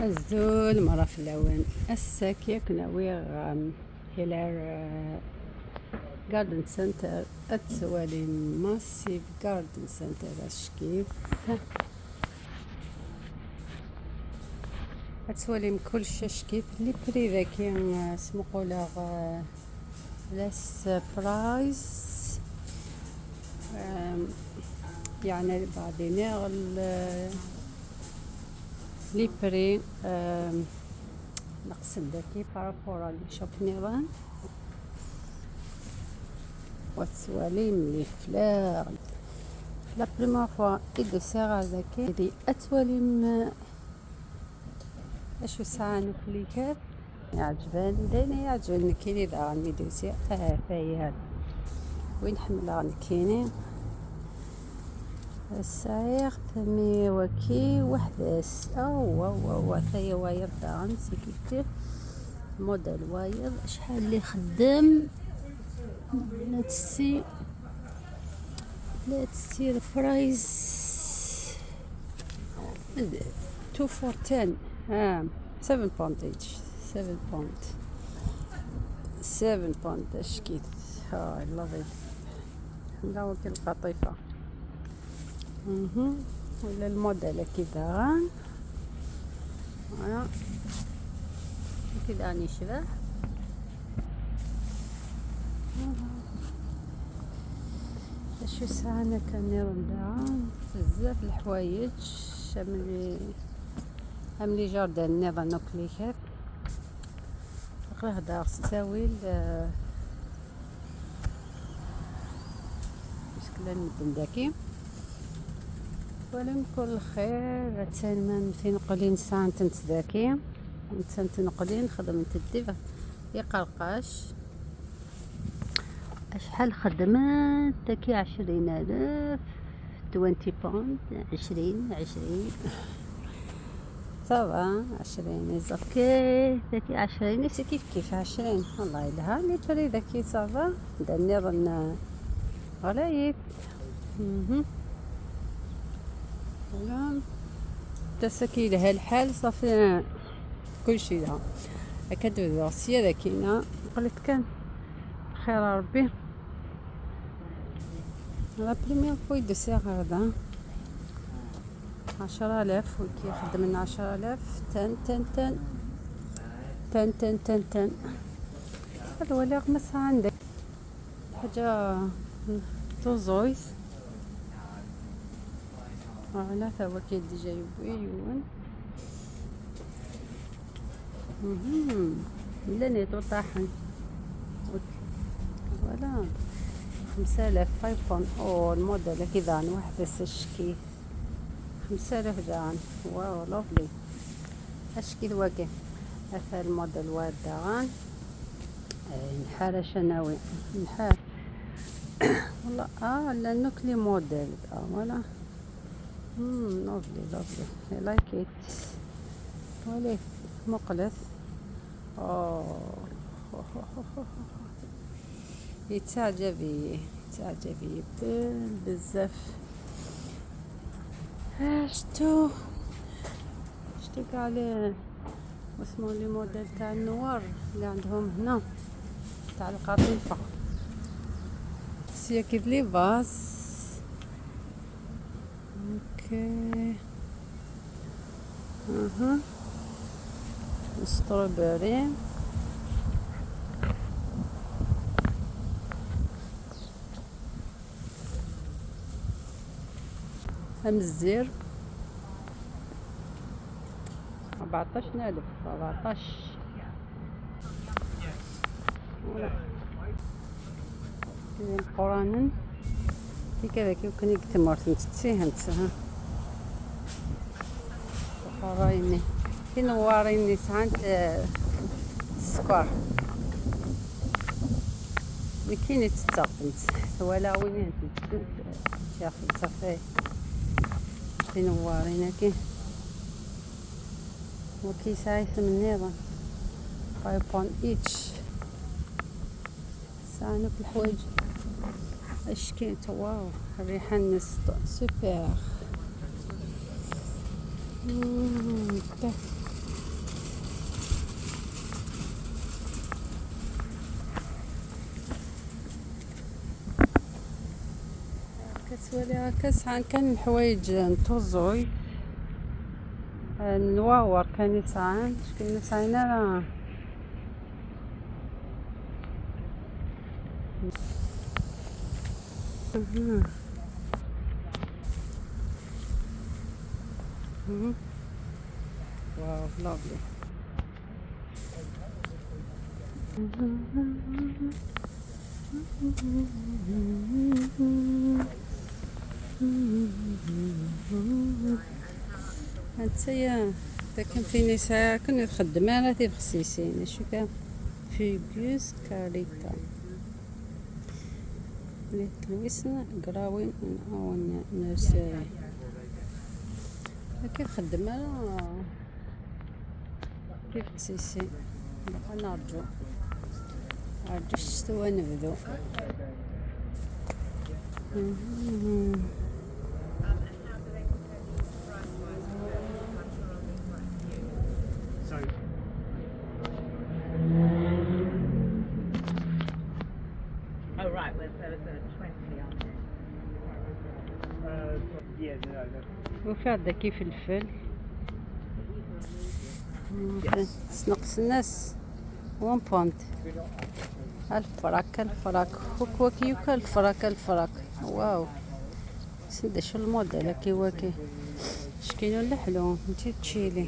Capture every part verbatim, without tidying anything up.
Azul mara fell-awen. Ass-agi ad ken-awiɣ, um, Hilaire, uh, Garden Center. Ad twalim Massive Garden Center ackit. Ad twalim kullec ackit. Les prix dagi, uh, smuquleɣ, uh, less price. Um, يعني بعد نغل les prix, um, نقصد ذكي par rapport à les shops نيران. وتسواليم les fleurs. La première fois إدو ساغر ذكي دي أتواليم. أشو ساعة نفليكات؟ يعجبني، دايما يعجبني كيني داغن يدوسي. آه، فيا وين حملها نكيني. السايق ثمي وكي وحدة س-، أو، أو، أو، أو، ثي وايض داغن، سي كيف كيف. موديل وايض، شحال اللي خدم. Let's see. Let's see the price. Two for ten. Ah, seven pound each. Seven pound. Seven pound. اش كيف؟ آه، I love it. لا، وكي القطيفة. مهم. ولا الموديل كذا. Voilà. كذا راني شبه. شو ساعنا كان يوم داعا؟ بزاف الحوايج. هم لي، هم لي جاردن نظن نوكليكات. غير هدا ستاويل، آه، مشكلة المدن داكي. ولم كل خير، تنمن في نقولين ساعة انت ذاكي. انت انت نقولين خدم انت الدبا يقرقاش. أشحال خدمت؟ تاكي عشرين ألف، twenty pound، عشرين، عشرين. Ça va، عشرين is okay. تاكي عشرين، c'est كيف كيف عشرين. والله إلا هاني تري ذاكي ça va. داني ظن غلايب. مهم. Voilà. تسكي لها الحال صافي. كلشي لها. هكا تبدا سيا ذاكينا. قلت كان خير ربي. La première fois يدوسي هذا عشرة آلاف، وكي يخدم لنا عشرة آلاف. تن، تن، تن. تن، تن، تن، تن. هذا هو اللي غمس عندك. حاجة توزويس. Voilà، تا هو كاين ديجا يبوي يون. مهم. لا نيتو طاحن. Voilà. خمسة آلاف فايفون. أو الموديل كذا واحد بس الشكي. خمسة آلاف داغن. واو، lovely. اش كي ذواكي؟ هذا الموديل واد داغن. آه، نحار شناوي. نحار. والله، آه، لا نوكلي موديل. آه، voilà. مم، lovely، lovely. I like it. ولي مقلث. أوه. يتعجبي، يتعجبي بال-، بزاف. آه، شتو، شتو كاع لي، واسمو لي موديل تاع النوار اللي عندهم هنا، تاع القطيفة. سي كيف لي باز. اوكي. اها. ستروبري. أمزير. أربعطاش ألف، أربعطاش. Voilà. كاين قرانن. كي كذا كي كني قلت مرت نتسيهم تسها. قرايني. كي نواريني ساعات، آه، السكر. لكن يتتقنت. ولا وين يتتقنت. يا أخي، صافي. كي نواريني كي. وكيسة يسمنيضة. Five pound each. سانوك الحوايج. اش كاين؟ واو، الريحة النست. سوبر. مم، تا-، Twali akka sɛan kan lḥwayeǧ n tuẓuy, n wawer kan i sɛan, ur sɛin ara. Mhm. Mhm. Wow, lovely. Attaya, takken tin yesɛa akken ur txeddem ara tibexsisin, acu kan Figus Carita. Li tlwisn grawin n awen nursery. Akka txeddem ara. Kif tt-issin. Ad nerǧu. Rǧu s ccetwa nebdu. Mhm. Oh, right, well, so it's a twenty on there. Ufiɣ-d akka ifelfel. Sneqsen-as one pound. Alfrak, alfrak. Akk waki yuka alfrak, alfrak. Wow. Send acu lmodel akka waki. Ckin ur leḥlu, mačči d ččili.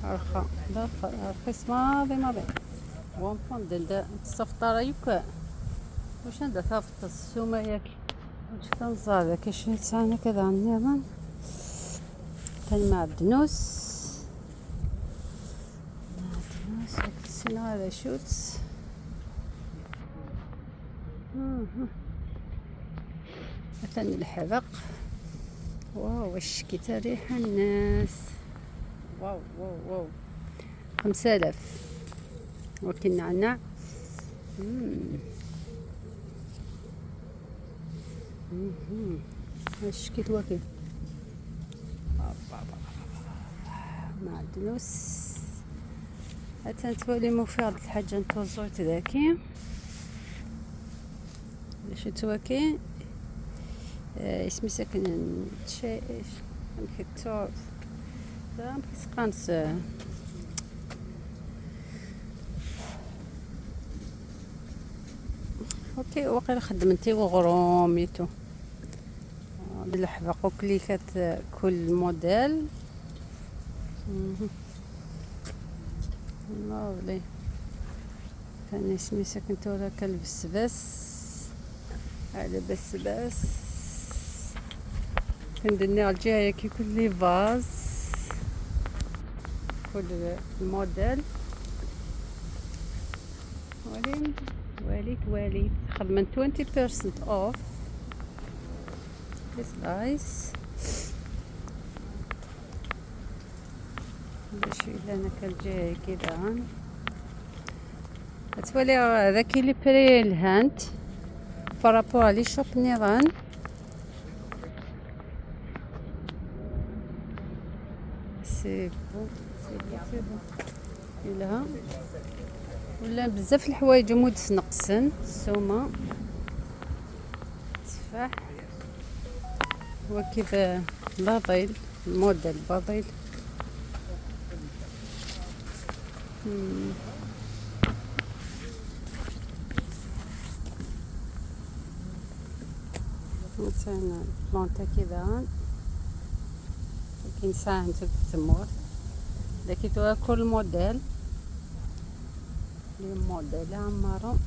Arxa, d arxa-, rxis maḍi, maḍi. One pound, anda tessafeḍ ara yuka. Wacu anda tafeḍ ssuma yaki? Ǧǧet anẓar daki, acu sɛan akka daɣen nniḍen? Atan maɛdnus. Maɛdnus, ur ssineɣ ara d acu-tt. Mhm. Atan leḥbeq. Waw, acki-tt rriḥa-nnes. Waw, waw, waw. Xemsa alaf. Waki nneɛneɛ. Mm. Mhm. Acki-t waki. Maɛdnus. Atan twalim ufiɣ-d lḥaǧa n tuẓult daki. D acu-tt waki? Eh, isem-is akken n tca-, amek tt-, amek i s-qqaren s-, ok, waqila xeddment i uɣrum i tu. D leḥbeq uklikat, kul modèle. Mhm. Lovely. Kan isem-is akken tura akka lbesbas. Ala besbas. Kan d-nniɣ lǧiha-yaki kul les vases. Kul modèle. Walim, walit, walit. Xedmen twenty percent off. This nice. D acu yellan akka lǧiha-agi daɣen? Ad twaliḍ daki les prix lhant par rapport à les shops nniḍen. C'est bon, c'est bon, c'est bon. Yelha. Llan bezzaf leḥwayeǧ umi d-sneqsen ssuma. Tteffaḥ. Waki d baḍil, modèle baḍil. Hmm. Atan plantes-agi daɣen. Akken sɛant deg tmurt. Dagi tura kul modèle. Les modèles ɛemmaren.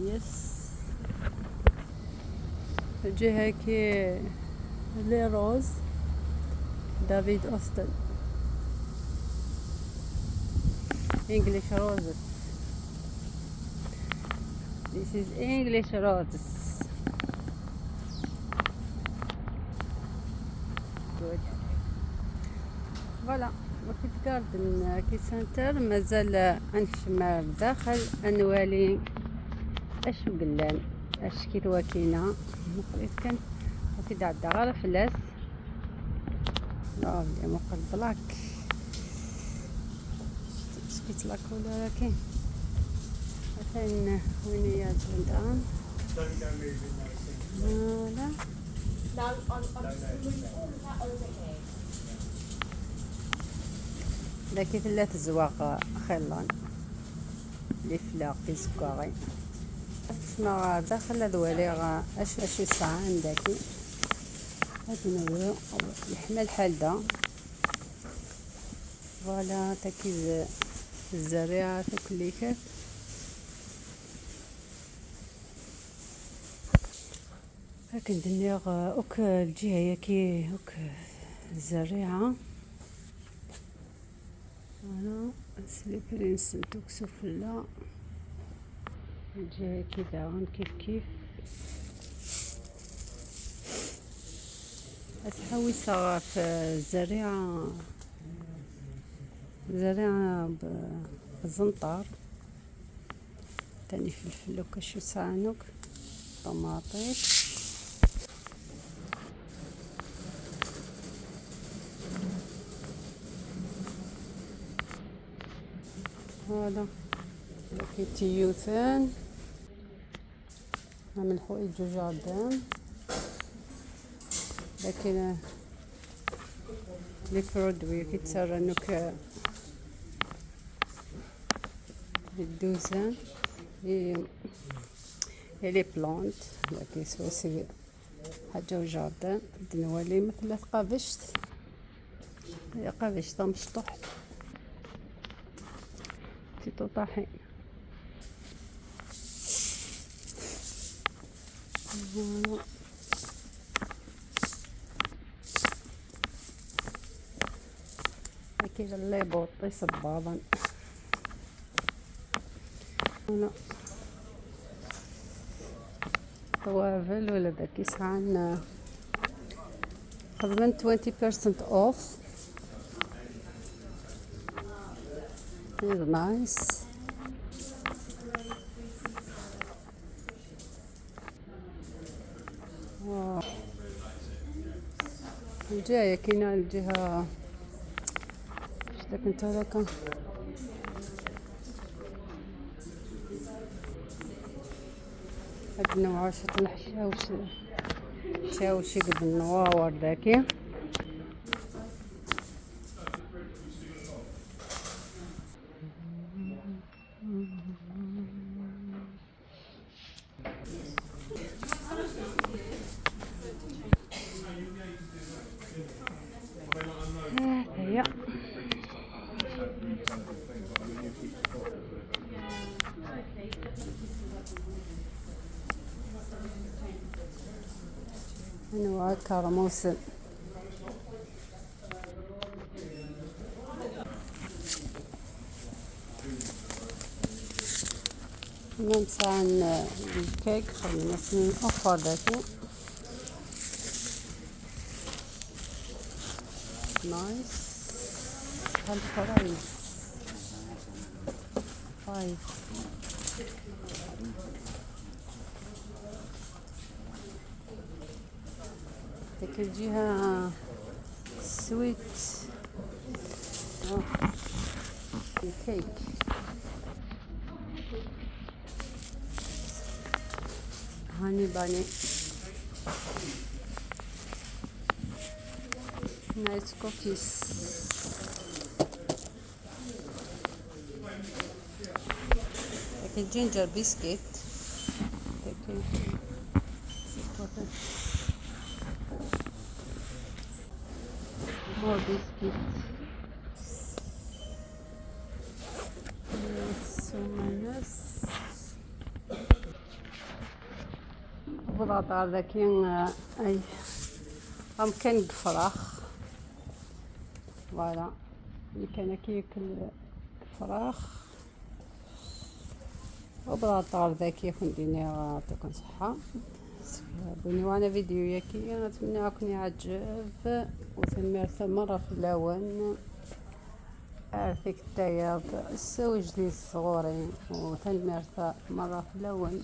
Yes. Lǧiha-agi les roses. David Austin. English roses. This is English roses. Good. Voilà, Orchid Garden Key Center. Mazal ad nekcem ar daxel, ad nwali acu yellan. Acki-t wakina. Meqqrit kan, ur t-id-ɛeddaɣ ara fell-as. Lovely, muqel black. Acki-tt la couleur-agi. Win, win i yeɛǧben daɣen. Voilà. Daki tella tezwaɣ xillan, lifla, tizeggaɣin. Ad ttmeɣ ɣer daxel ad waliɣ acu, acu sɛan daki. Ad nuru, yeḥma lḥal da. Voilà, taki d zzerriɛa tukellikat. Akken d-nniɣ, akk lǧiha-yaki, akk zzerriɛa. Voilà, slipper-nsent akk sufella. Lǧiha-yaki daɣen kif kif. Ad ttḥawiseɣ ɣef zzerriɛa, zzerriɛa b-, beẓenṭar. Tani ifelfel akk acu sɛan akk. Ṭamaṭic. Voilà. Daki tiyuten. Amelḥu iǧǧuǧ ɣer dan. Lakin, eh, les produits i ttarran akk, eh, d dduzan. Et, et les plantes. Daki swaswa ḥaǧa u jardin. Ad nwali ma tella tqabect. Taqabact tamecṭuḥt. Tiṭuṭaḥin. Voilà. Akka d les bottes isebbaḍen. Voilà. Ṭwabel ula d akka sɛan, uh, xedmen twenty percent off. Is nice. Wow. الجهة كاينة الجهة، اش داك انت هذاك؟ هاد النوع شات الحشاوش، حشاوشي قد النوار داكي. هيا. انواع الكرموس. هنا نسعى ن-، الكيك خلينا نوفر داكو. نايس. هاد الفرايز. فايف. ديك الجهة سويت. آه. الكيك. هاني باني. نايس كوكيز. هاك الجينجر بيسكيت. هاك. مور بيسكيت. سومانس. وبضغط على ذاكي، آه، اي. هم كان الفراخ. فوالا. اللي كان كياكل الفراخ. وبلا طار ذاك يكون ديني، يعطيكم صحة. بني وانا فيديو ياكي، نتمنى يكون يعجب. وثمرت مرة في اللون. عافيك الطيب، السوج لي الصغورين، وثمرت مرة في اللون.